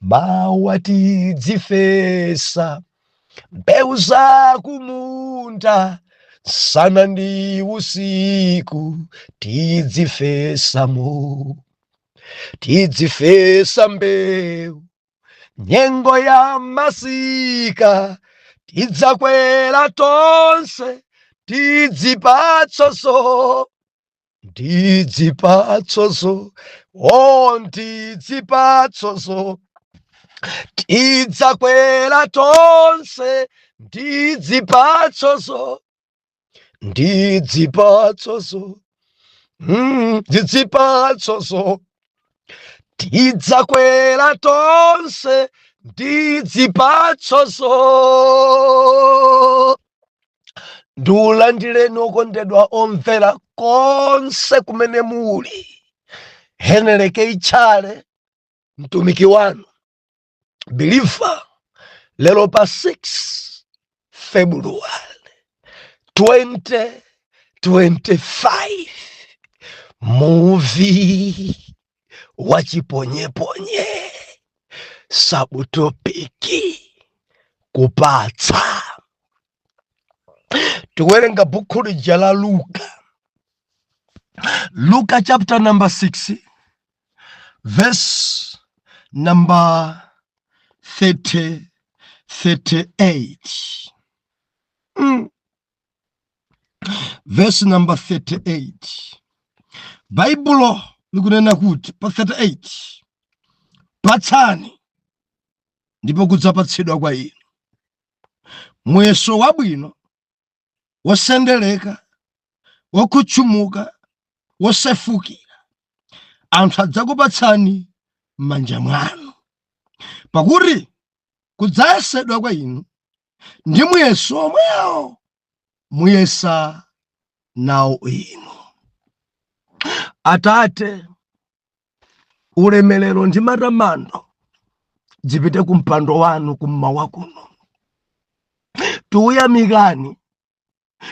Mawa tidzifesa mbewu za kumunda, sana ndi usiku tidzifesamo, tidzifesa mbewu. Nyengo ya masika tidzakwera tonse tidzipatsozo, ndidzipatsozo, o ndidzipatsozo, tidzakwera tonse ndidzipatsozo, ndidzipatsozo, ndidzipatsozo, tidzakwera tonse ndidzipatsozo. Ndiulandireni okondedwa omvera konse kumene muli. Henry K Tchale, mtumiki wanu believer, lero pa 6 February 2025, muvi wachiponyeponye, subtopic kupatsa. Tikuwerenga bukhu lija la Luka, Luka chapter number 6, verse number 30, 38. Verse number 38, Baibulo likunena kuti pa 38: "Patsani, ndipo kudzapatsidwa kwa inu. Muyeso wabwino, wosendereka, wokhutchumuka, wosefukira, anthu adzakupatsani m'manja mwanu. Pakuti kudzayesedwa kwa inu ndi muyeso omwewo muyesa nawo inu." Atate, ulemerero ndi matamando zipite ku mpando wanu kummawa kuno. Tikuyamikani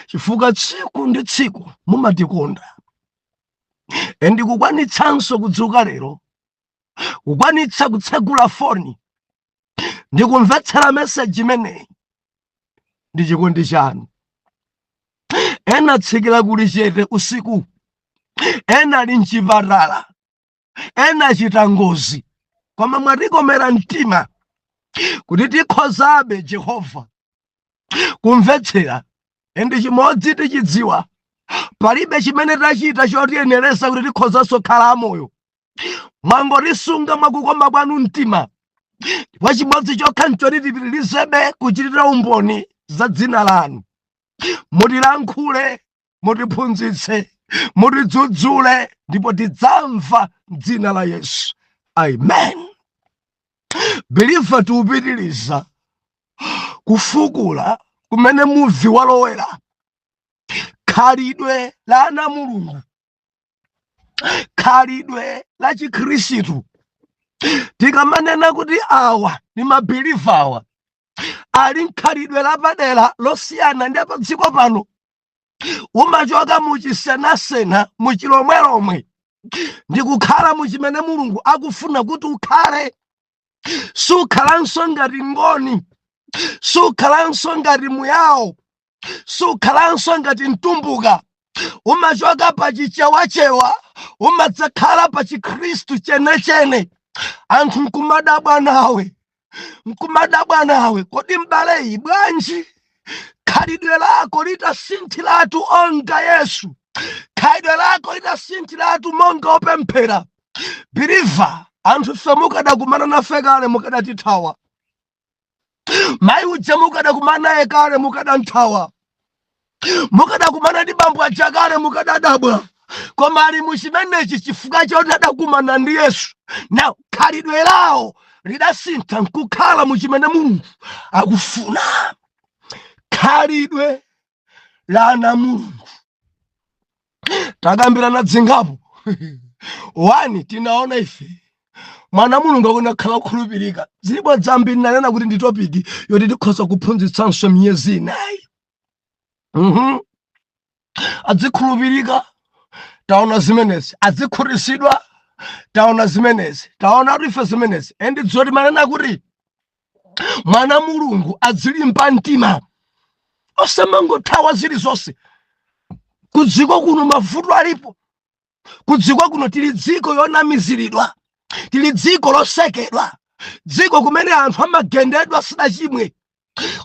chifukwa tsiku ndi tsiku mumatikonda, and kukwanitsanso kudzuka lero, kukwanitsa kutsegula foni ndi kumvetsera meseji imeneyi ndi chikondi chanu. Ena tsikira kuli chete usiku, ena ali mchipatala, ena achita ngozi, koma mwatikomera mtima kuti tikhozabe, Jehova, kumvetsera. And chimodzi tichidziwa, palibe chimene tachita chotiyeneresa kuti tikhozanso khala amoyo. Mwangotisunga mwakukoma kwanu mtima, ndipo chimodzi chokha nchoti tipitirizebe kuchitira umboni za dzina lanu. Mutilankhule, mutiphunzitse, mutidzudzule, ndipo tidzamva m'dzina la Yesu, amen. Believer, tiupitiriza kufukula kumene muvi walowera, khalidwe la ana Mulungu, khalidwe la Chikhristu. Tikamanena kuti awa ni mabeliever, awa ali nkhalidwe lapadera losiyana ndi pa dziko pano, umachoka muchisenasena, muchilomwelomwe, ndi kukhala muchimene Mulungu akufuna kuti ukhale. Sukhalanso ngati Ngoni, sukhalanso ngati Muyawo, sukhalanso ngati Mtumbuka. Umachoka pa chichewachewa, umadzakhala pa Chikhristu chenechene. Anthu nkumadabwa nawe, nkumadabwa nawe, kodi m'baleyi bwanji khalidwe lako litasinthiratu onga Yesu, khalidwe lako litasinthiratu monga opemphera? Believer, anthu ife mukadakumana nafe kale mukadatithawa. Mayi uja mukadakumana naye kale mukadanthawa. Mukadakumana ndi bambo aja kale mukadadabwa. Koma ali muchimenechi chifukwa choti adakumana ndi Yesu, na khalidwe lawo lidasintha nkukhala muchimene Mulungu akufuna. Khalidwe la ana Mulungu takambirana dzingapo. One, tinaona ife mwana Mulungu akunakhala kukhulupirika. Zilipo zambiri, nanena kuti ndi topic yoti tikhoza kuphunzitsanso miyezi 4. Adzikhulupirika, taona zimenezi. Adzikhutitsidwa. Taona zimenezi, taona ife zimenezi. And dzulo timanena kuti mwana Mulungu adzilimba mtima, osamangothawa zilizonse. Kudziko kuno mavuto alipo. Kudziko kuno tili dziko yonamiziridwa, tili dziko losekedwa, dziko kumene anthu amagendedwa sidachimwe.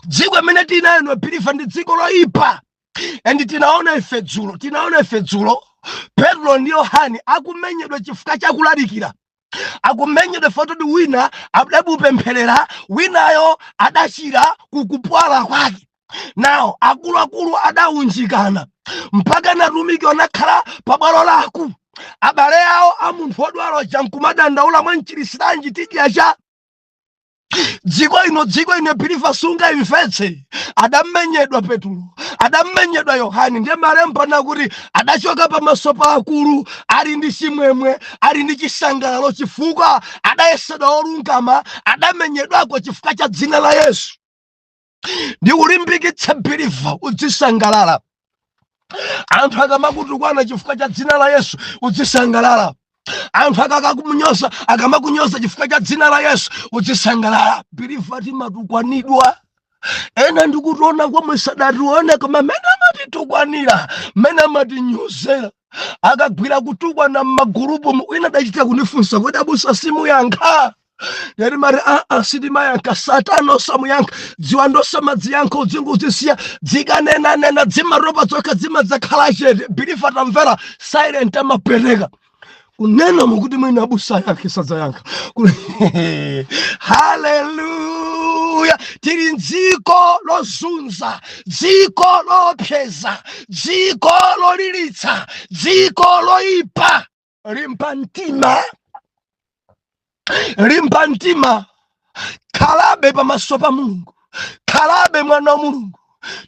Dziko imene tinayo, believer, ndi dziko loyipa. And tinaona ife dzulo, tinaona ife dzulo Petro ndi Yohane akumenyedwa chifukwa chakulalikira, akumenyedwa fotodi. Wina adamupempherera, winayo adachira kukupwala kwake. Nawo akuluakulu adaunjikana mpaka natumiki anakhala pabwalo la akulu. Abale awo a munthu wodwala uja nkumadandaula, "Mwamchirisiranji? Tidya cha?" Dziko ino, dziko ino, believer, sungaimvetse. Adamenyedwa Petro, adamenyedwa Yohane. Ndiye malemba nakuti adachoka pamaso pa akulu ali ndi chimwemwe, ali ndi chisangalalo, chifukwa adayesedwa olungama, adamenyedwako chifukwa cha dzina la Yesu. Ndikulimbikitsa, believer, udzisangalala. Anthu akamakutukwana chifukwa cha dzina la Yesu, udzisangalala. Anthu akakakunyoza, akamakunyoza chifukwa cha dzina la Yesu, udzisangalala. Believer, timatukwanidwa. Ena ndikutiona komwe sadatione, koma mmene amatitukwanira, mmene amatinyozera, akagwira kutukwana m'magurupu, wina adachita kundifunsa, "Kodi abusa simuyankha?" Yati mati, "Aa, sitimayankha. Satana osamuyankha, dziwa ndosamadziyankha, udzingodzisiya dzikanenanena, dzimatopa zokha, dzimadzakhala chete." Believer, tamvera, silent amapereka kunena mukuti mwina abusa yankhe, sadzayankha. Haleluya! Tili mdziko lozunza, dziko lopyeza, dziko lolilitsa, dziko loipa. Limba mtima, limba mtima, khalabe pamaso pa Mulungu, khalabe mwana wa Mulungu.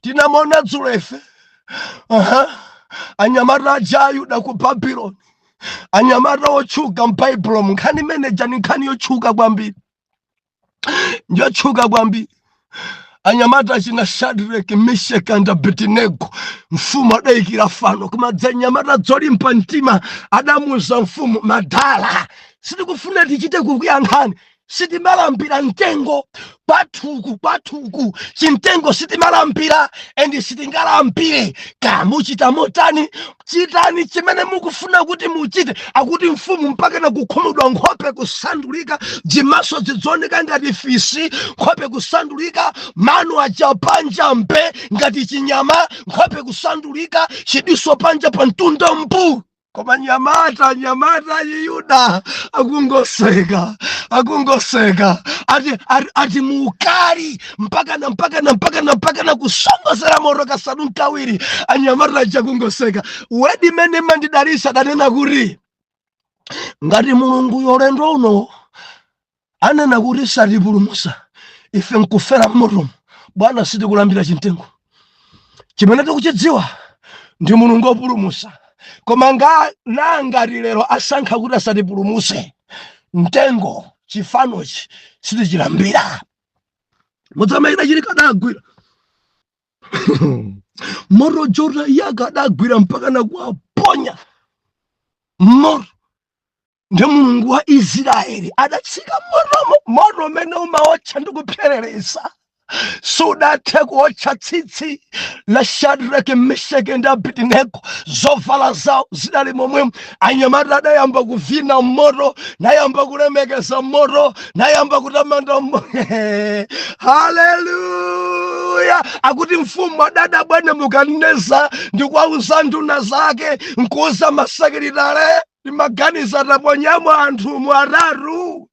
Tinamona dzulo ife, aha, anyamata aja Ayuda ku Babuloni, anyamata otchuka m'Baibulo. Nkhani imeneja ni nkhani yotchuka kwambiri, njotchuka kwambiri. Anyamata achina Shadrach, Meshach and Abednego, mfumu adayikira fano, koma dzanyamata dzolimba mtima adamuza mfumu, "Madala, sitikufuna tichite kukuyankhani. Sitimalambira mtengo kwathuku, kwathuku chimtengo sitimalambira and sitingalambire. Kamuchita motani, chitani chimene mukufuna kuti muchite." Akuti mfumu mpaka na kukhumudwa, nkhope kusandulika, dzimaso zidzooneka ngati fisi, nkhope kusandulika, mano aja panja mpe ngati chinyama, nkhope kusandulika, chidiso panja pa mtunda mpu. Koma nyamata, nyamata Yuda akungoseka, akungoseka, ati mukali mpakana mpakana mpakana mpakana kusongozera moto kasanu nkawiri. Anyamata aja akungoseka. Wedi mene mandidalisa, danena kuti ngati Mulungu yolendo uno anena kuti satipulumusa ife nkufera mmotomo, bwana, sitikulambira chimtengo. Chimene tikuchidziwa ndi Mulungu wopulumusa. Koma nga nangati lero asankha kuti asatipulumuse, mtengo chifanochi sitichilambira. Mudzamaita chili kadagwira moto jota yaka, adagwira mpaka nakuwaponya moto. Ndi Mulungu wa Israeli adatsika motomo. Moto umene umaotcha ndi kupsereresa sudathe kuotcha tsitsi la Shadrake, Mesheke ndi Abedenego. Zovala zawo zidali momwemo. Anyamata adayamba kuvina moto, nayamba kulemekeza moto, nayamba kutamanda Haleluya! Akuti mfumu adadabwa Nebukadineza ndikuwauza nduna zake, nkuuza masekiritale, "Timaganiza taponyamo anthu mu atatu."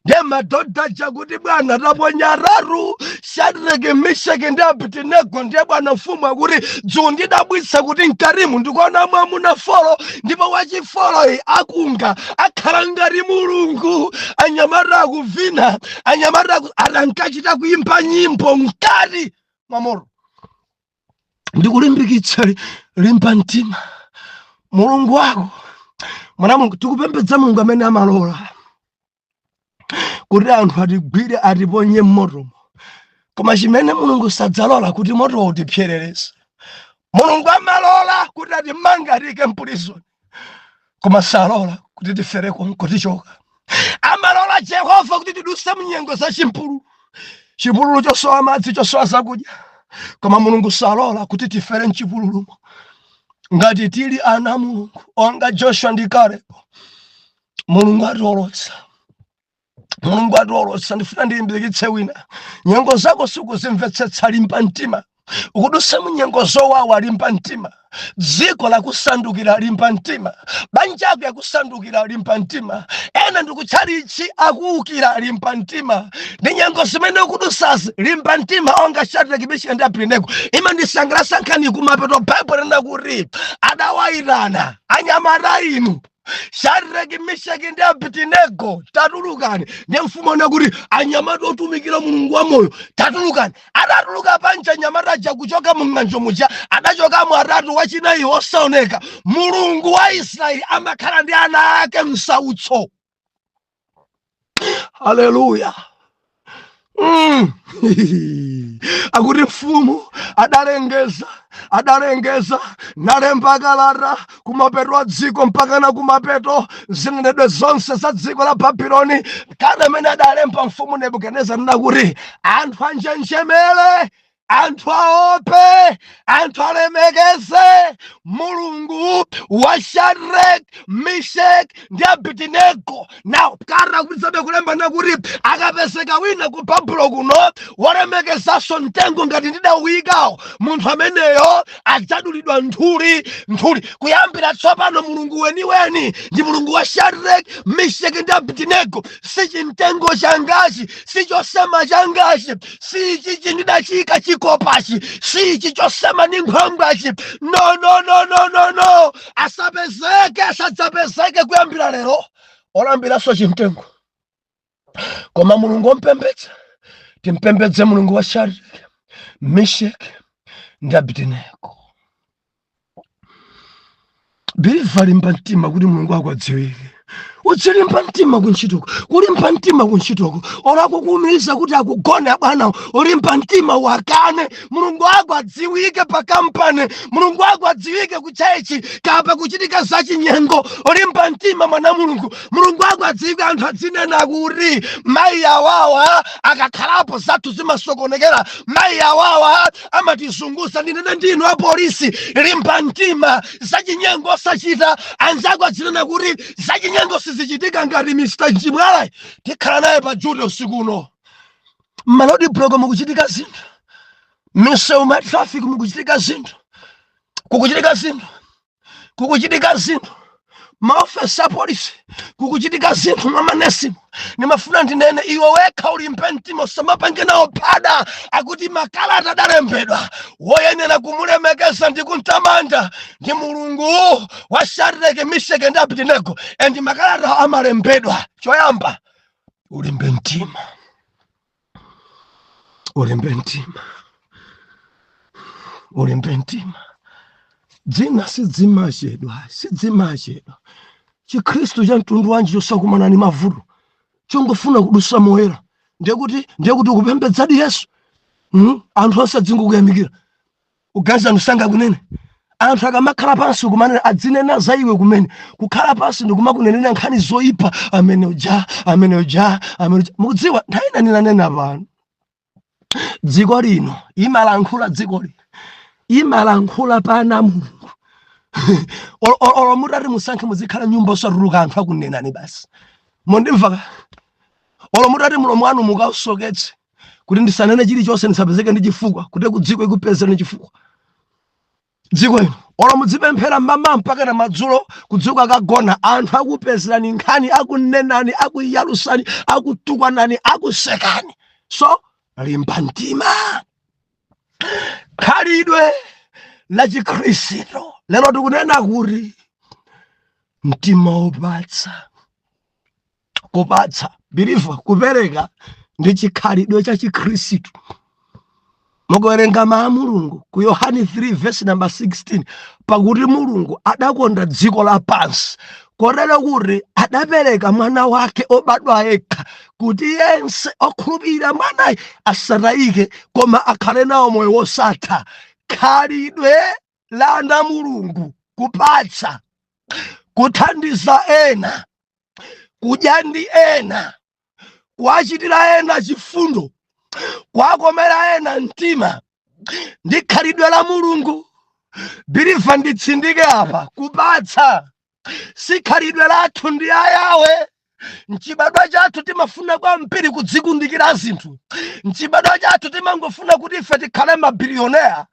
Ndiye madhodha chakuti, "Bwana, taponya atatu, Shadrake, Mesheke ndi Abedenego." Ndiye bwana mfumu akuti, "Dzulo ndidabwitsa kuti mkatimu ndikuona mwamuna four, ndipo wachi four iyi akunga akhala ngati Mulungu." Anyamata akuvina, anyamata atankachita kuimba nyimbo mkati mwa moto. Ndikulimbikitsa, limba mtima. Mulungu wako, mwana Mulungu, tikupembedza Mulungu amene amalola kuti anthu atigwire, atiponye mmotomo, koma chimene Mulungu sadzalola kuti motowo utipsererese. Mulungu amalola kuti atimange, atike m'prison, Koma salola kuti tifere konko tichoka. Amalola Jehova kuti tiduse mnyengo za chimpululu, chipululu chosowa madzi, chosowa zakudya, koma Mulungu salola kuti tifere mchipululumo. Ngati tili ana a Mulungu onga Joshua ndi Caleb, Mulungu atiolotsa, Mulungu atiolotsa. Ndifuna ndilimbikitse wina, nyengo zako sikuzimvetsetsa, limba mtima. Ukudutsa munyengo zowawa, limba mtima. Dziko lakusandukira, limba mtima. Banja ako yakusandukira, limba mtima. Ena ndikutchalichi akuwukira, limba mtima. Ndi nyengo zimene ukudutsazi, limba mtima onga Shadrach, Meshach ndi Abednego. Imandisangalatsa nkhani kumapeto, Baibulo lina kuti adawayitana, "Anyamata inu, Shadrach, Meshach ndi Abednego, tatulukani." Ndiye mfumu ona kuti, "Anyamata otumikira Mulungu wa moyo, tatulukani." Atatuluka panja anyamata aja kuchoka mu ng'anjo muja, adachokamo atatu, wachinayi osaoneka. Mulungu wa Israeli amakhala ndi ana ake msautso. Haleluya! Akuti mfumu adalengeza, adalengeza nalemba kalata kumapeto a dziko mpaka na kumapeto zinenedwe zonse za dziko la Babuloni. Kalata amene adalemba mfumu Nebukadinezara nakuti anthu anjenjemere, anthu aope, anthu alemekeze Mulungu wa Shadrach, Meshach ndi Abednego. Now kalata kupitirizabe kulemba nakuti akapezeka wina ku Babulo kuno walemekezanso mtengo ngati ndidawuyikawo, munthu ameneyo adzadulidwa nthuli nthuli. Kuyambira tsopano Mulungu weniweni ndi Mulungu wa Shadrach, Meshach ndi Abednego. Si chimtengo changachi, si chosema changachi, si ichi ndidachika chikopachi, si ichi chosema ndi nkhwangwachi. No, no, no, no, no, no! Asapezeke, asadzapezeke kuyambira lero olambiranso chimtengo, koma Mulungu ompembedza, timpembedze Mulungu wa Shadrach, Meshach ndi Abednego. Believer, limba mtima kuti Mulungu wako adziwike. Udzilimba mtima kuntchitoko, kulimba mtima kuntchitoko, olakukuwumiriza kuti akugone abwana, ulimba mtima wakane. Mulungu wako adziwike pa kampani, Mulungu wako adziwike ku church kapa kuchitika zachinyengo. Ulimba mtima, mwana Mulungu, Mulungu wako adziwike. Anthu adzinena kuti mayi awawa akakhalapo zathu zimasokonekera, mayi awawa amatizunguza. Ndinene ndinu apolisi, limba mtima, zachinyengo osachita. Anzako adzinena kuti zachinyengo sizichitika ngati Mr Chimwala tikhala naye pa duty usiku uno. Ma road block mukuchitika zinthu, misewu, ma traffic mukuchitika zinthu, kukuchitika zinthu, kukuchitika zinthu, maofesi a polisi kukuchitika zinthu, mwamanesimu. Ndimafuna ndinene, iwe wekha ulimbe mtima, usamapange nawo phada. Akuti makalata adalembedwa, woyenera kumulemekeza ndi kumtamanda ndi Mulungu wa Shadrach, Meshach ndi Abednego, and makalata amalembedwa. Choyamba ulimbe mtima, ulimbe mtima, ulimbe mtima. Dzina sidzimachedwa, sidzimachedwa. Chikhristu cha mtundu wanji chosakumana ni mavuto, chongofuna kudusa moyera? Ndiye kuti ukupembedzadi Yesu? Anthu onse adzingokuyamikira, uganiza anthu kunene. Anthu akamakhala pansi kumanena, adzinena za iwe kumene kukhala pansi ndikumakunenera nkhani zoyipa, amene uja, amene uja, amene uja. Mukudziwa, nthawi ina ndinanena pano, dziko lino imalankhula, dziko lino imalankhula pana Mulungu. Olo mutati musankhe muzikhala nyumba osatuluka, anthu akunenani basi. Mundimva ka? Olo mutati mulomo wanu mukausoketse kuti ndisanene chilichonse, ndisapezeke ndi chifukwa, kuti kudziko ikupezereni chifukwa. Dziko ino, olo mudzipemphera mama mpaka na madzulo, kudziko akagona, anthu akupezerani nkhani, akunenani, akuyalusani, akutukwanani, akusekani. So limba mtima. Khalidwe la Chikhristu lero tikunena kuti mtima wopatsa, kupatsa. Believer, kupereka ndi chikhalidwe cha Chikhristu. Mukuwerenga mawu a Mulungu ku Yohani 3 verse number 16, "Pakuti Mulungu adakonda dziko lapansi kotero kuti adapereka mwana wake obadwa yekha, kuti yense okhulupirira mwanayi asatayike koma akhale nawo moyo wosatha." Khalidwe la ana Mulungu, kupatsa. Kuthandiza ena, kudya ndi ena, kuwachitira ena chifundo, kuwakomera ena mtima ndi khalidwe la Mulungu. Believer, nditsindike apa, kupatsa si khalidwe lathu, ndi ayawe. Mchibadwa chathu timafuna kwambiri kudzikundikira zinthu. Mchibadwa chathu timangofuna kuti ife tikhale mabilioneya.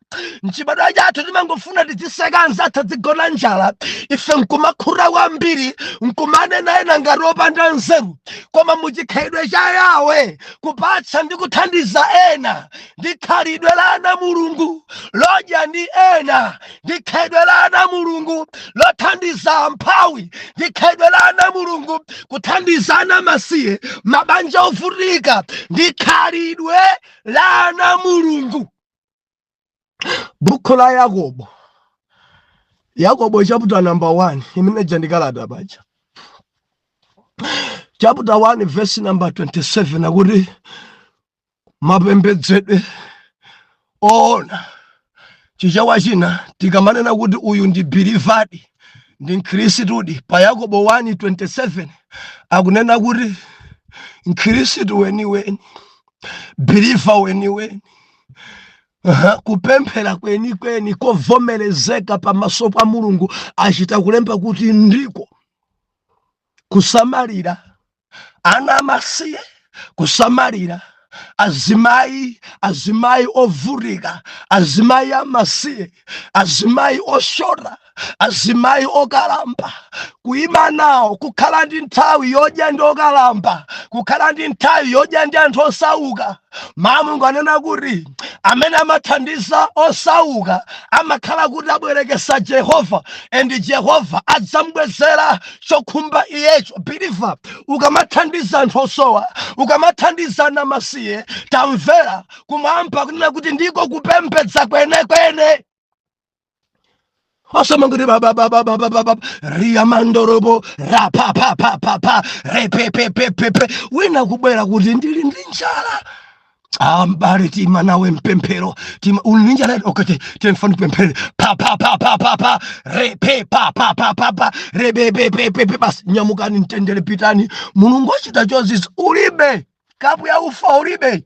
Mchibadwa chathu timangofuna tidziseka anzathu adzigona njala, ife nkumakhuta kwambiri, nkumanena ena ngati opanda nzeru. Koma muchikhalidwe cha Yawe, kupatsa ndi kuthandiza ena ndi khalidwe la ana Mulungu. Lodya ndi ena ndi khalidwe la ana Mulungu. Lothandiza amphawi ndi khalidwe la ana Mulungu. Kuthandiza ana masiye, mabanja ovutika ndi khalidwe la ana Mulungu. Buku la Yakobo, Yakobo chapter number 1, imene jandikalata paja, chapter 1 verse number 27, akuti mapembedzedwe oona. Chichewa china tikamanena kuti uyu ndi believer-di, ndi mkhristitudi, pa Yakobo 1:27 akunena kuti mkhristu weniweni, believer weniweni, kupemphera kwenikweni kovomerezeka pamaso pa Mulungu, achita kulemba kuti ndiko kusamalira ana amasiye, kusamalira azimayi, azimayi ovutika, azimayi amasiye, azimayi oshota, azimayi okalamba, kuyima nawo, kukhala ndi nthawi yodya ndi okalamba, kukhala ndi nthawi yodya ndi anthu osauka. Mulungu anena kuti amene amathandiza osauka amakhala kuti abwerekesa Jehova, and Jehova adzamubwezera chokhumba iyecho. Believer, ukamathandiza anthu osowa, ukamathandiza anamasiye, tamvera, kumwamba kunena kuti ndiko kupembedza kwenekwene. Osamangoti bababababababa riyamandorobo rapapapapapa repepepepepe. Wina kubwera kuti ndili ndi njala. Ah, mbale, tima nawe mpemphero, tima uli ndi njala. Okay, temfani kupemphere, pa pa pa pa pa pa repe pa pa pa pa pa repepepepepe, basi nyamukani, mtendere, pitani, Mulungu achita chozizwa. Ulibe kapu ya ufa, ulibe,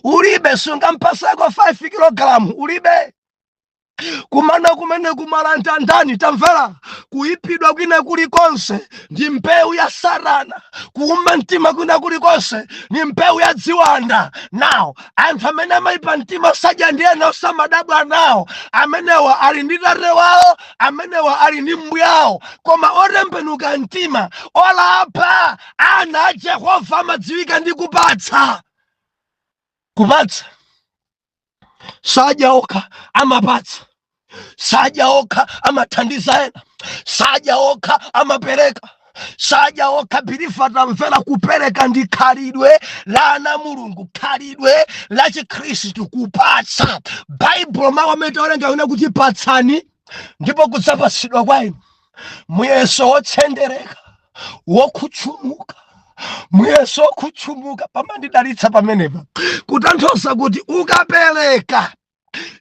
ulibe, sungampasako 5 kilogalamu, ulibe. Kumana kumene kumalanda ndani? Tamvera, kuyipidwa kwina kulikonse ndi mbewu ya Satana. Kuuma mtima kwina kulikonse ndi mbewu ya dziwanda. Nawo anthu amene amayipa mtima, osadya ndi ena, osamadabwa nawo. Amenewa ali ndi tate wawo, amenewa ali ndi mbuyawo. Koma otembenuka mtima, olapa, ana a Jehova amadziwika ndi kupatsa. Kupatsa, sadya okha, amapatsa. Sadya okha, amathandiza ena. Sadya okha, amapereka. Sadya okha. Believer, tamvera, kupereka ndi khalidwe la ana Mulungu, khalidwe la Chikhristu, kupatsa. Baibulo, mawu amene tawerenga yona kuti patsani ndipo kudzapatsidwa kwa inu, muyeso wotsendereka, wokhutchumuka, muyeso wokhutchumuka. Pamandidalitsa pamenepa, kutanthauza kuti ukapereka,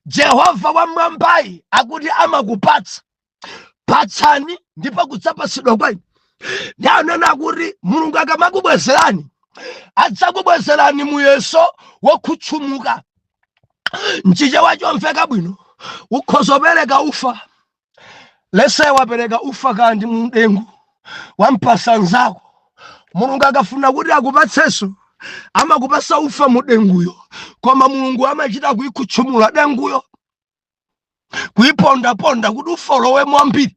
Jehova wamwambayi akuti amakupatsa. Patsani ndipo kudzapatsidwa kwa inu. Ndi anena kuti Mulungu akamakubwezerani, adzakubwezerani muyeso wokhutchumuka. Mchichewa chomveka bwino, ukhoza kupereka ufa lese, wapereka ufa kandi mdengu, wampasa nzako. Mulungu akafuna kuti akupatsenso, amakupasa ufa mudenguyo, koma Mulungu amachita kuikutchumula denguyo, kuipondaponda kuti ufa ulowe mwambiri.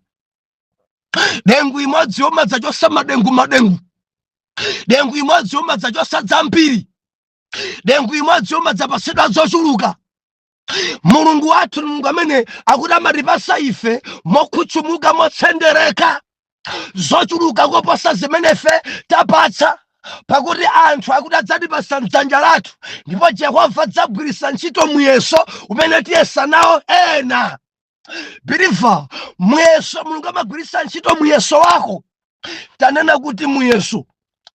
Dengu imodzi yomadzachosa madengu madengu, dengu imodzi yomadzachosa dzambiri, dengu imodzi yomadzapasidwa zochuluka. Mulungu wathu ni Mulungu amene akuti amatipasa ife mokhutchumuka, motsendereka, zochuluka koposa zimene ife tapatsa, pakuti anthu akuti adzatipasa mdzanja lathu, ndipo Jehova adzagwiritsa ntchito muyeso umene tiyesa nawo ena. Believer, muyeso, Mulungu amagwiritsa ntchito muyeso wako. Tanena kuti muyeso.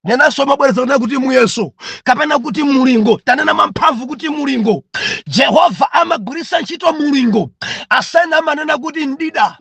Nenanso, mabwereza, kunena kuti muyeso kapena kuti mulingo. Tanena mwamphamvu kuti mulingo. Jehova amagwiritsa ntchito mulingo. Asena amanena kuti ndida.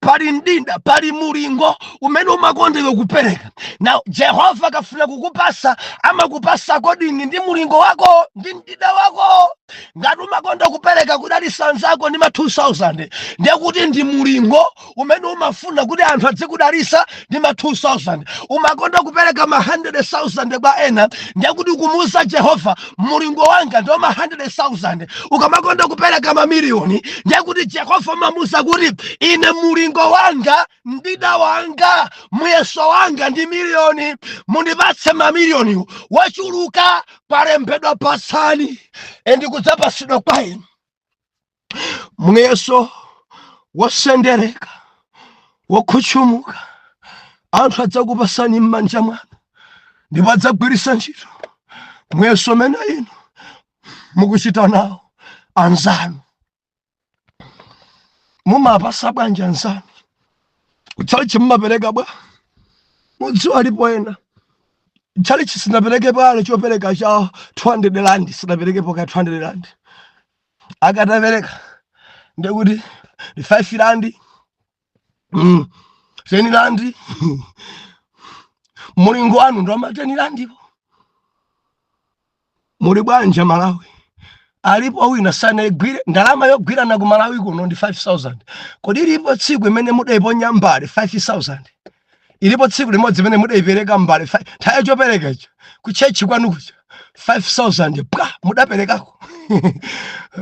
Pali mdinda, pali mulingo umene umakondeka kupereka. Na Jehova akafuna kukupasa, amakupasa according ndi mulingo wako ndi mdinda wako. Ngati umakonda kupereka, kudalisa anzako ndi ma 2000, ndiye kuti ndi mulingo umene umafuna kuti anthu adzikudalisa ndi ma 2000. Umakonda kupereka ma 100,000 kwa ena, ndiye kuti kumuuza Jehova, mulingo wanga ndi ma 100,000. Ukamakonda kupereka mamiliyoni, ndiye kuti Jehova umamuuza kuti ine mulingo wanga, mdida wanga, muyeso wanga ndi miliyoni, mundipatse mamiliyoni wachuluka. Palembedwa, pasani and kudzapasidwa kwa inu. Muyeso wosendereka, wokhutchumuka, anthu adzakupasani m'manja mwanu ndipo adzagwiritsa ntchito muyeso umene inu mukuchita nawo anzanu. Mumapasa bwanji anzanu? Kutchalichi mumapereka bwa? Mudziwa alipo ena tchalichi sinapereke pale chopereka cha 200 rand, sinaperekepo ka 200 rand. Akatapereka ndekuti ndi 5 rand, 10 rand. Mulingo wanu ndo ama 10 randipo. Muli bwanja Malawi? Alipo wina sanaigwire ndalama yogwirana ku Malawi kuno ndi 5000. Kodi ilipo tsiku imene mudaiponya mbale 5000? Ilipo tsiku limodzi imene mudaipereka mbale nthawi chopereka icho ku church kwanu kuja, 5000 bwa mudaperekako?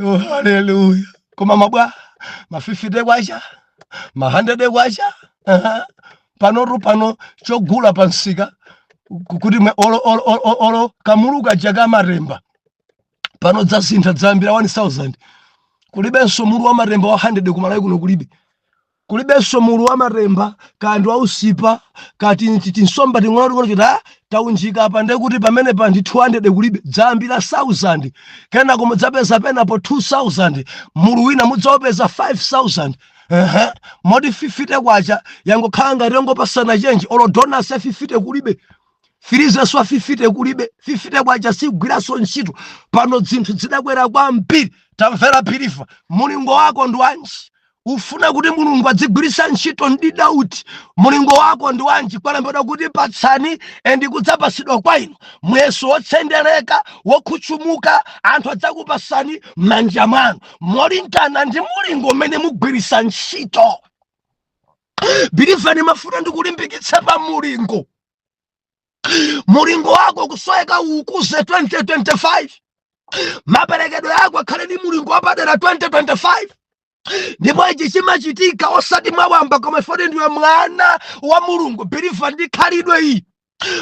Oh, haleluya! Koma mabwa ma 50 kwacha, ma 100 kwacha, aha. Panotu pano chogula pansika kuti olo, olo, olo, olo kamulu kaja kamatemba pano dzasintha, dzayambira 1000. Kulibenso mulu wa matemba wa 100 kumalawi kuno, kulibe. Kulibenso mulu wa matemba kandi wa usipa kati tinsomba ting'ono chita taunjika apa, ndekuti pamene pa ndi 200, kulibe. Dzayambira 1000, kenako mudzapeza penapo 2000, mulu wina mudzaupeza 5000. Ehe, moti 50 kwacha yangokhala ngati yongopasana change. Olo donuts ya 50 kulibe, freezer wa 50 kulibe. 50 kwacha sigwiranso ntchito pano, zinthu zidakwera kwambiri. Tamvera believer, mulingo wako ndi wanji? Ufuna kuti Mulungu adzigwiritsa ntchito mdida uti? Mulingo wako ndi wanji? Kwalembedwa kuti patsani and kudzapasidwa kwa inu, muyeso wotsendereka, wokhutchumuka, anthu adzakupasani m'manja mwanu molingana ndi mulingo umene mugwiritsa ntchito. Believer, ndimafuna ndikulimbikitse pa mulingo. Mulingo wako kusweka, ukuze 2025. Maperekedwe ako akhale ndi mulingo wapadera 2025. Ndipo ichi chimachitika osati mwawamba, koma ifoti ndiwe mwana wa Mulungu. Believer, ndi khalidwe iyi.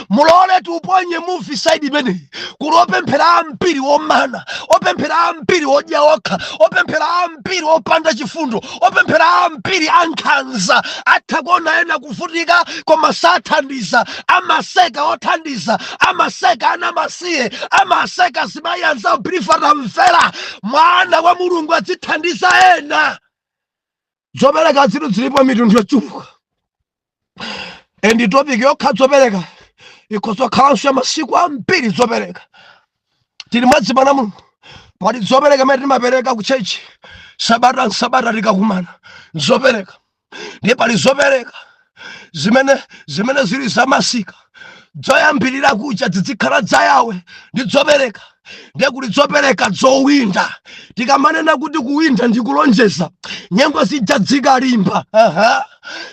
Mulole tiuponye muvi side imeneyi. Kuli opemphera ambiri omana, opemphera ambiri odya okha, opemphera ambiri opanda chifundo, opemphera ambiri ankhanza. Atha kuona ena kuvutika koma sathandiza, amaseka othandiza, amaseka ana masiye, amaseka zimayi anzawo. Believer, tamvera, mwana wa Mulungu adzithandiza ena. Zopereka zinthu zilipo mitundu yochuluka, and topic yokha zopereka ikhozokhalanso ya masiku ambiri. Zopereka tili mwadzipana Mulungu, pali zopereka imene timapereka ku church sabata nsabata tikakumana, zopereka. Ndiye pali zopereka zimene zili zamasika, zoyambirira kucha zizikhala dzayawe ndi zopereka. Ndiye kuti zopereka zowinda, tikamanena kuti kuwinda ndi kulonjeza, nyengo zija zikalimba, aha,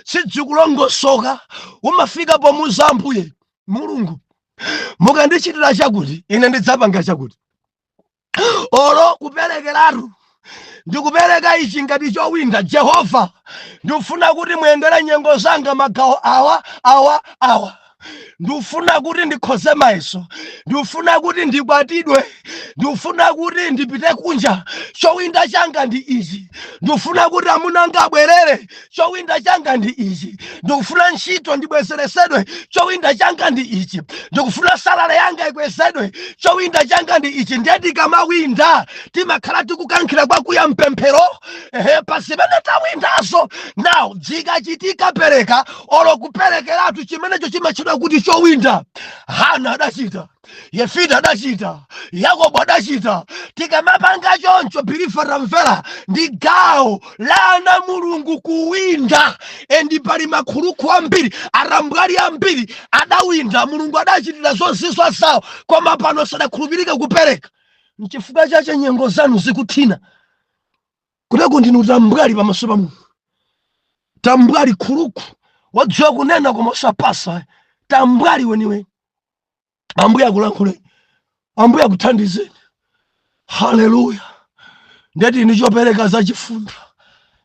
sizikulongosoka, umafika pomuza Ambuye Mulungu, mukandichitira chakuti, ine ndidzapanga chakuti. Olo kuperekeratu, ndikupereka ichi ngati chowinda. Jehova, ndikufuna kuti muyendere nyengo zanga magawo awa, awa, awa. Ndikufuna kuti ndikhoze mayeso, ndikufuna kuti ndikwatidwe, ndikufuna kuti ndipite kunja, chowinda changa ndi ichi. Ndikufuna kuti amuna anga abwerere, chowinda changa ndi ichi. Ndikufuna ntchito ndibwezeresedwe, chowinda changa ndi ichi. Ndikufuna salary yanga ikwezedwe, chowinda changa ndi ichi. Ndiye tikamawinda timakhala tikukankhira kwakuya mpemphero, ehe, pa zimene tawindazo. Now zikachitika, pereka olo kuperekeratu, chimenecho chimatchedwa kuti chowinda. Hana adachita, Yefita adachita, Yakobo adachita. Tikamapanga choncho, believer, tamvera, ndi gawo la ana Mulungu kuwinda. And pali makhulukhu ambiri, atambwali ambiri adawinda, Mulungu adachitira zozizwa zawo, koma pano sadakhulupirike kupereka. Nchifukwa chache nyengo zanu zikuthina kuteko. Ndinu tambwali pamaso pa Mulungu, tambwali, khulukhu wadziwa kunena koma usapasa, tambwali weniweni. Ambuye akulankhuleni, Ambuye akuthandizeni. Haleluya! Ndeti ni chopereka za chifundo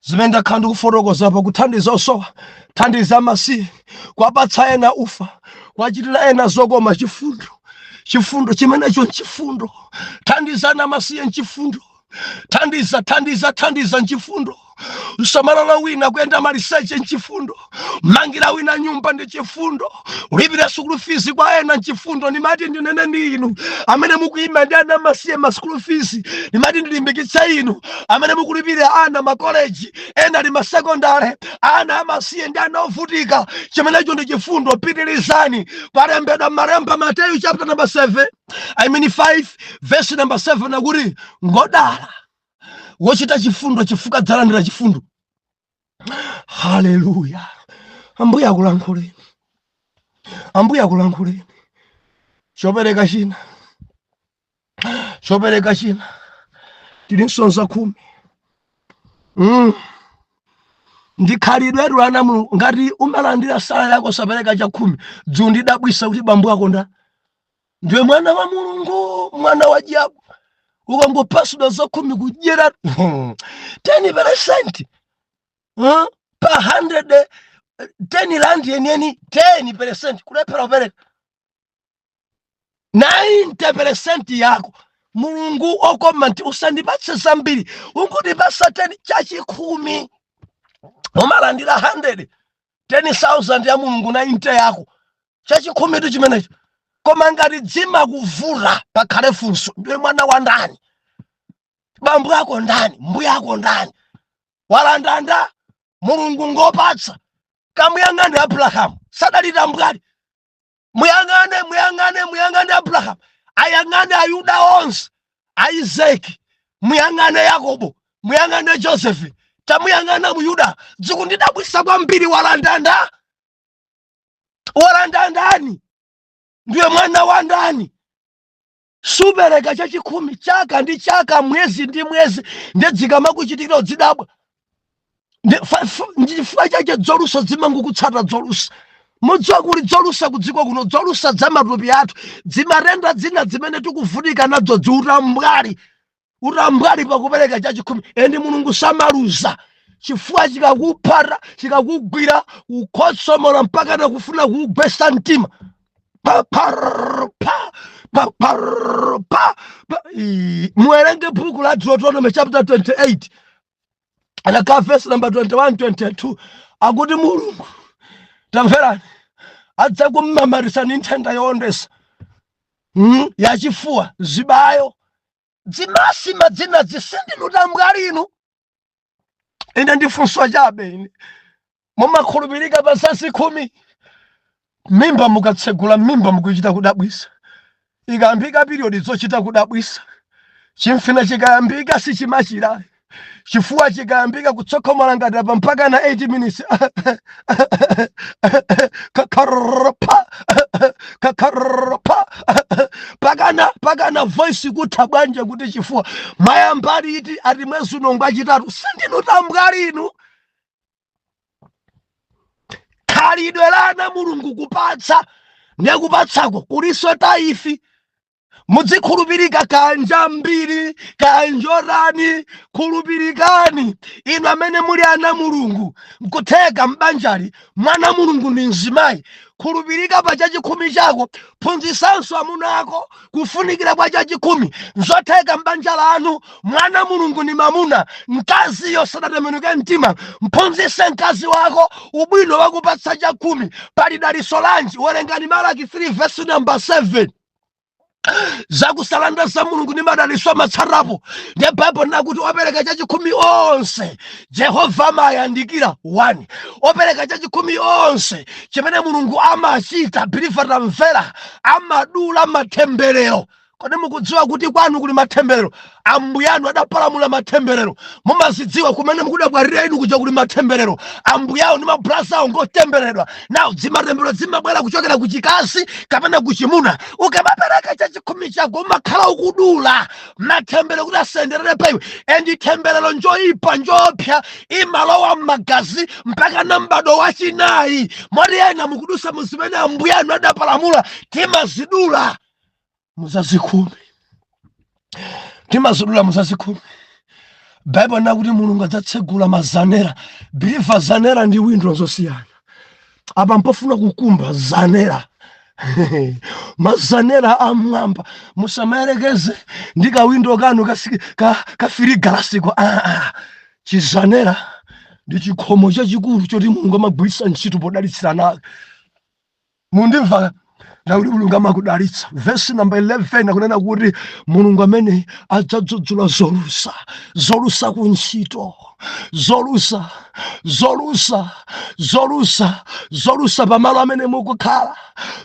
zimene ndakhala ndikufotokoza pa kuthandiza osowa, thandiza amasiye, kuwapatsa ena ufa, kuwachitira ena zokoma. Chifundo, chifundo chimenecho nchifundo. Thandizana amasiye nchifundo. Thandiza, thandiza, thandiza nchifundo. Usamalala wina kuyenda maliseche nchifundo. Mangira wina nyumba ndi chifundo. Ulipira school fees kwa ena nchifundo. Ndimati ndinene ndi inu amene mukuyima ndi ana amasiye ma school fees, ndimati ndilimbikitse inu amene mukulipira ana makoleji, ena ali masekondare, ana amasiye ndi ana ovutika. Chimenecho ndi chifundo, pitirizani. Palembedwa m'malemba, Mateyu chapter number 7, I mean 5, verse number 7, akuti ngodala wochita chifundo chifukwa adzalandira chifundo. Haleluya! Ambuye akulankhuleni, Ambuye akulankhuleni. Chopereka china, chopereka china tilinso zakhumi. Ndikhalidwetu ana Mulungu. Ngati umalandira salary yako sapereka chakhumi, dzulo ndidabwisa kuti bambo ako nda ndiwe mwana wa Mulungu, mwana wa jabu. Ukangopasidwa zakhumi kudyera 10%, huh? Pa 100 10 rand yeniyeni, 10% kulephera kupereka, 90% yako. Mulungu okoma nti usandipatse zambiri, ungondipasa 10 chachikhumi. Umalandira 100, 10,000 ya Mulungu, 90 yako, chachikhumi tu chimenecho. Koma ngati dzima kuvuta, pakhale funso: ndiwe mwana wa ndani? Bambo ako ndani? Mbuya ako ndani? Walandanda? Mulungu ngopatsa. Kamuyang'ane Abrahamu, sadali tambwali. Muyang'ane, muyang'ane, muyang'ane Abrahamu, ayang'ane Ayuda onse, Aizeki, muyang'ane Yakobo, muyang'ane Josefi, tamuyang'ana Muyuda. Dzikundidabwisa kwambiri. Walandanda? Walanda ndani? Ndiwe mwana wa ndani? Supereka chachikhumi chaka ndi chaka, mwezi ndi mwezi, ndedzikamakuchitikira udzidabwa. Ndi chifukwa chache dzolusa zimangokutsata. Dzolusa, mudziwa kuli dzolusa kudziko kuno, dzolusa za matupi athu, dzimatenda dzina zimene tikuvutika nadzo, dziutambwali, utambwali pakupereka chachikhumi. And Mulungu samaluza chifukwa chikakuphata, chikakugwira, kukhotsomola mpaka nakufuna kugwesa mtima. Pa pa pa pa pa pa pa. Muwerenge buku la Deuteronomy chapter 28 anaka verse number 21, 22, akuti Mulungu, tamverani, adzakumamarisani nthenda yowondesa, yachifuwa, zibayo, dzimasima dzina zisindinutambwa linu. Ine ndifunso chabe ine: mumakhulupirika pa zazikhumi? Mimba mukatsegula mimba mukuchita kudabwisa. Ikayambika period, zochita kudabwisa. Chimfine chikayambika sichimachira. Chifuwa chikayambika, kutsokhomola ngati apa mpaka na 8 minutes. Kakarpa kakarpa pakana voice kutha bwanja kuti chifuwa mayambali iti ati mwezi uno ngwachitatu. Sindinutambwa linu. Khalidwe lana Mulungu kupatsa, ndiye kupatsako kuliso tithe. Mudzikhulupirika kanja mbiri kanjorani. Khulupirikani inu amene muli ana Mulungu. Nkutheka mbanjali mwana Mulungu ndi mzimayi. Khulupirika pa chachikhumi chako, phunzisanso amuna ako kufunikira kwa chachikhumi. Nzotheka mbanja lanu mwana Mulungu ni mamuna, mkaziyo sadatembenuke mtima. Mphunzise mkazi wako ubwino wakupatsa chakhumi. Pali daliso lanji? Werengani Malaki 3 verse number 7, zakusalanda za Mulungu ndi madaliso amatsatapo. Ndiye Baibulo nakuti opereka chachikhumi onse Jehova amayandikira. 1 opereka chachikhumi onse, chimene Mulungu amachita, believer tamvera, amadula matemberero. Kodi mukudziwa kuti kwanu kuli matemberero? Ambuyanu adapalamula matemberero. Mumazidziwa kumene mukudabwarira inu kuja kuli matemberero? Ambuyawo ndi mabrasa awo ngotembereredwa. Nawo dzimatemberero zimabwera kuchokera kuchikazi kapena kuchimuna. Ukamapereka chachikhumi chako, umakhala ukudula matemberero kuti asenderere pa iwe. And temberero njoyipa, njopsa, imalowa m'magazi mpaka na m'bado wachinayi. Moti ena mukudusa muzimene ambuyanu adapalamula. Timazidula muzazikhumi, timazidula muzazikhumi. Baibulo nakuti Mulungu adzatsegula mazanera. Believer, zanera ndi window zosiyana. Apa mpofuna kukumba zanera, mazanera amwamba. Musamayerekeze ndi kawindo kanu ka filigalasiko. Ah, ah. Chizanera ndi chikhomo chachikulu choti Mulungu amagwiritsa ntchito podalitsira nake. Mundimva? Ndakuti Mulungu amakudalitsa. Vesi namba 11 akunena kuti Mulungu amene adzadzudzula zolusa, zolusa ku ntchito, zolusa, zolusa, zolusa, zolusa pamalo amene mukukhala,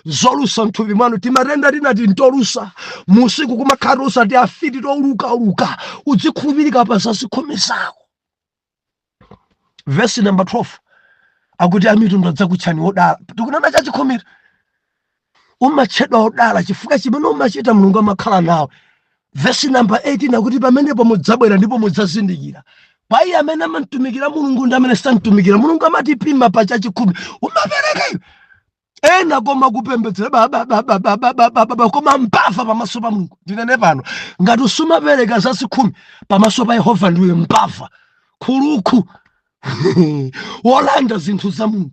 zolusa mthupi mwanu. Timatenda tinati ntolusa musiku, kumakhala tolusa, ti afiti toulukauluka. Udzikhulupirika pa zazikhumi zako. Vesi namba 12 akuti amitundu adzakutchani wodala. Tikunena chachikhumira, umatchedwa wodala chifukwa chimene umachita Mulungu amakhala nawe. Vesi namba 18 akuti pamenepo mudzabwera ndipo mudzazindikira kwa iye amene amamtumikira Mulungu ndi amene samtumikira Mulungu. Amatipima pa chachikhumi umapereka iwe. Ena koma kupembedzera bababababababa, koma mbava pamaso pa Mulungu. Ndinene pano, ngati sumapereka zazikhumi, pamaso pa Yehova ndiwe mbava, khulukhu, wolanda zinthu za Mulungu,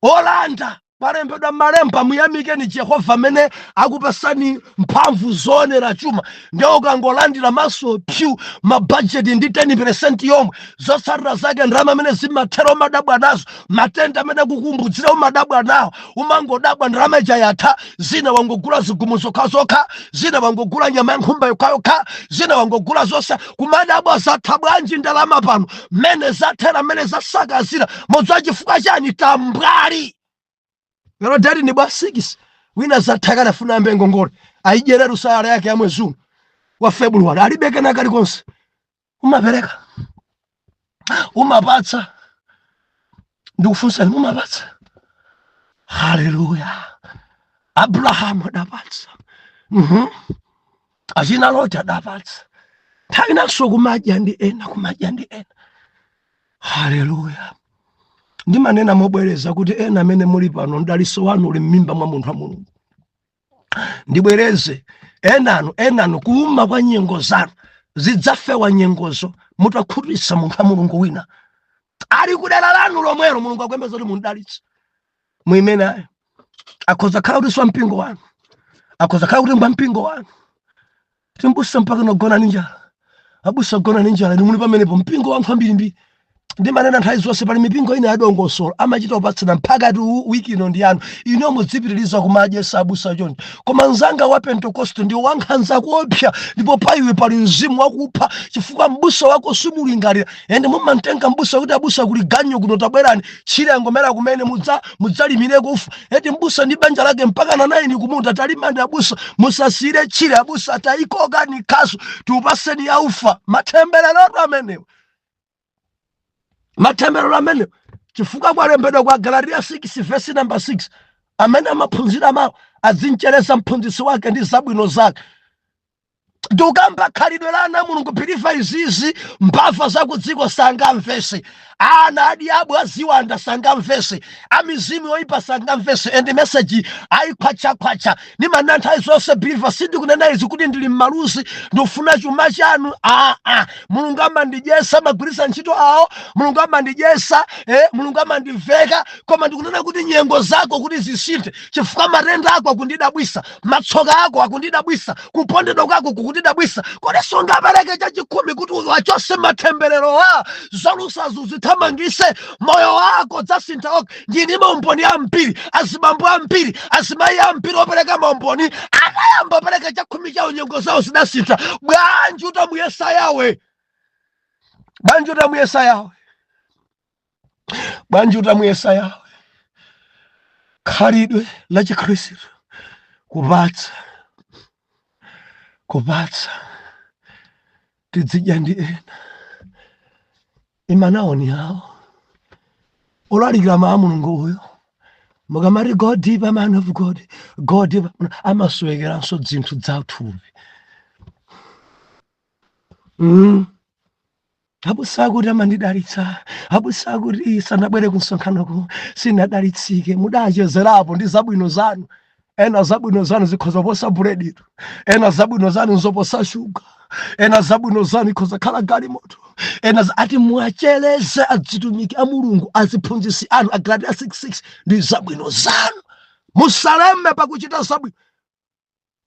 olanda. Palembedwa m'malemba, muyamikeni Jehova amene akupasani mphamvu zoonera chuma. Ndiye ukangolandira, maso pyu, mabhajeti ndi 10% yomwe. Zotsatira zake, ndalama amene zimathera umadabwa nazo, matenda amene akukumbudzira umadabwa nawo. Umangodabwa ndalama ija yatha. Zina wangogula zigumu zokhazokha, zina wangogula nyama ya nkhumba yokhayokha, zina wangogula zonse. Kumadabwa, zatha bwanji ndalama pano, mmene zathera, mmene zasakazira? Modziwa chifukwa chani? Tambwali. Lero dati ni bwa 6, wina zathaka, nafuna ambe ngongole ayidyerera salary yake ya mwezi uno wa February, alibe kena kalikonse. Umapereka? Umapatsa? Ndikufunsani, umapatsa? Haleluya! Abrahamu adapatsa. Achina Loti adapatsa. Nthawi inanso kumadya ndi ena, kumadya ndi ena. Haleluya! Ndimanena mobwereza kuti ena amene muli pano, mdaliso wanu uli m'mimba mwa munthu wa Mulungu. Ndibwereze, enanu, enanu kuuma kwa nyengo zanu zidzafewa nyengozo mutakhutitsa munthu wa Mulungu wina ali kudera lanu lomwelo. Mulungu akuyembeza kuti mundalitse muimenayo. Akhoza khala kuti swa mpingo wanu, akhoza khala kuti ngwa mpingo wanu. Timbusa mpaka nogona ndi njala, abusa gona ndi njala, inu muli pamenepo. Mpingo wanthu ambirimbiri. Ndimanena nthawi zonse, pali mipingo ina yadongosolo, amachita kupatsana mphakati. Wiki ino ndi yanu, ino mudzipitiriza kumadyesa abusa choncho. Koma mzanga wa Pentekoste ndi wankhanza kuopsa, ndipo pa iwe pali mzimu wakupha, chifukwa mbusa wako simulingalira. Ende mumamtenga mbusa kuti, "Abusa, kuli ganyo kuno, tabwerani, tchire angomera kumene, mudzalimire kufa." Eti mbusa ndi banja lake mpaka na 9 kumunda, "Talimani abusa, musasire tchire abusa, tayikokani khasu, tiupaseni yaufa." Matemberero amenewo, matemberero amenewo, chifukwa kwalembedwa kwa Galatiya 6 vesi namba 6, amene amaphunzira mawu adzinchereza mphunzitsi wake ndi zabwino zake. Ndikukamba khalidwe la ana Mulungu. Believer, izizi mbava zakudziko sangamvese, ana adiabu aziwanda sangamvese, amizimu yoipa sangamvese. And message ayikhwachakhwacha. Nimana nthawi zonse, believer, sindikunena izi kuti ndili mmaluzi, ndikufuna chuma chanu. Aa, Mulungu amandidyesa, amagwiritsa ntchito awo. Mulungu amandidyesa, Mulungu amandiveka. Koma ndikunena kuti nyengo zako kuti zisinthe, chifukwa matenda ako akundidabwisa, matsoka ako akundidabwisa, kupondedwa kwako kukundidabwisa. Kodi sungapereke chachikhumi kuti wachose matemberero a zolusazo, zithamangise, moyo wako dzasintha? Okay, ndini maumboni ambiri, azibambo ambiri, azimayi ambiri opereka maumboni, akayamba opereka chakhumi chawo, nyengo zawo zidasintha. Bwanji utamuyesa Yawe? Bwanji utamuyesa Yawe? Bwanji utamuyesa Yawe? Khalidwe la Chikhristu, kupatsa. Kupatsa tidzidya ndi ena. Imanawoni awo olalikira mawu a Mulungu uyo, mukamati go deeper, man of God, go deeper, amasowekeranso zinthu zathupi. Abusa akuti amandidalitsa, abusa akuti sanabwere ku msonkhanoku sinadalitsike. Mudachezerapo ndi zabwino zanu. Ena zabwino zanu zikhoza kuposa buleditu, ena zabwino zanu nzoposa shuga, ena zabwino zanu ikhoza khala galimoto, ena ati mwachereze adzitumiki a Mulungu, aziphunzitsi anu. Agalatiya 6:6 ndi zabwino zanu. Musaleme pakuchita zabwino,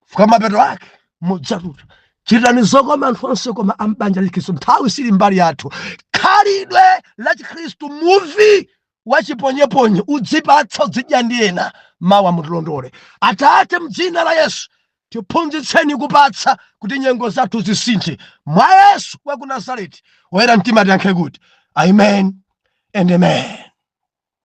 fuka mapeto ake mudzatuta. Chitani zokoma anthu onse, koma ambanja la Chikhristu. Nthawi sili mbali yathu. Khalidwe la Chikhristu, muvi wachiponyeponye, udzipatsa, udzidya ndi ena. Mawa mutilondole. Atate, mdzina la Yesu, tiphunzitseni kupatsa kuti nyengo zathu zisinthe. Mwa Yesu wa ku Nazareti, woyera mtima tiyankhe kuti amen and amen.